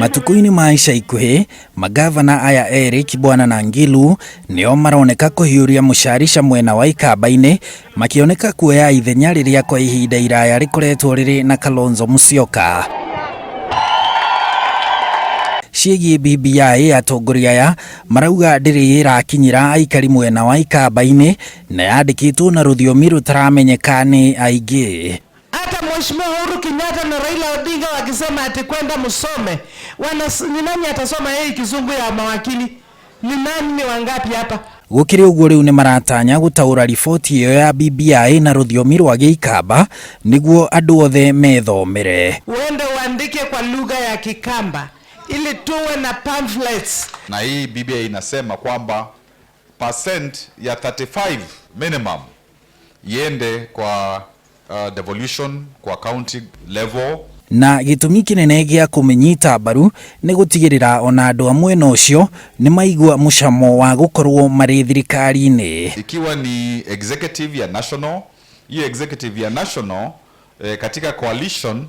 Matukũ-inĩ ma ica ikuhĩ, magavana aya erĩ Kibwana na Ngilu nĩo maroneka kũhiũria mũcarica mwena wa Ikamba-inĩ, makĩoneka kuoya ithenya rĩrĩa kwa ihinda iraya rĩkoretwo rĩrĩ na Kalonzo Musyoka. Ciĩgiĩ BBI, atongoria aya marauga ndĩrĩ ĩrakinyĩra aikari mwena wa Ikamba-inĩ na yandĩkĩtwo na rũthiomi rũtaramenyeka nĩ aingĩ. Hata Mheshimiwa Uhuru Kenyatta na Raila Odinga wakisema ati kwenda msome, wana, ni nani atasoma hii Kizungu ya mawakili? Ni nani? Ni wangapi hapa? Gũkĩrĩ ũguo, rĩu nĩ maratanya gũtaũra riboti ĩyo ya BBI na rũthiomi rwa Gĩikamba nĩguo andũ othe methomere. Uende uandike kwa lugha ya Kikamba ili tuwe na pamphlets. Na hii BBI inasema kwamba percent ya 35 minimum iende kwa devolution kwa county level. Na gĩtũmi kĩnene gĩa kũmĩnyita mbaru nĩ gũtigĩrĩra ona andũ a mwena ũcio nĩ maigua mũcamo wa gũkorwo marĩ thirikari-inĩ. Ikiwa ni executive ya national, hiyo executive ya national, katika coalition,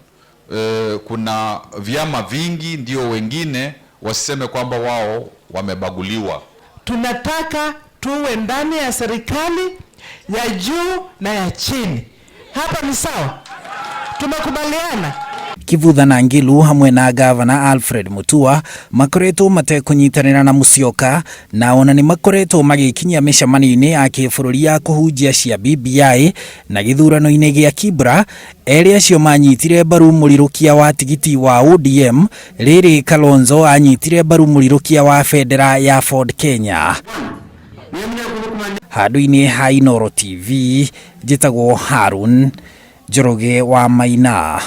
kuna vyama vingi, ndio wengine wasiseme kwamba wao wamebaguliwa. Tunataka tuwe ndani ya serikali ya juu na ya chini. Hapa ni sawa? Tumekubaliana? Kivutha na Ngilu hamwe na gavana Alfred Mutua makoretwo matekũnyitanĩra na Musyoka, na ona nĩ makoretwo magĩkinyia mĩcemanio-inĩ ya kĩbũrũri ya kũhunjia cia BBI. Na gĩthurano-inĩ gĩa Kibra, erĩ acio manyitire mbaru mũrirũkia wa tigiti wa ODM, rĩrĩ Kalonzo anyitire mbaru mũrirũkia wa bendera ya Ford Kenya. Handũ-inĩ ha Inooro TV, njĩtagwo Harun Njoroge wa Maina.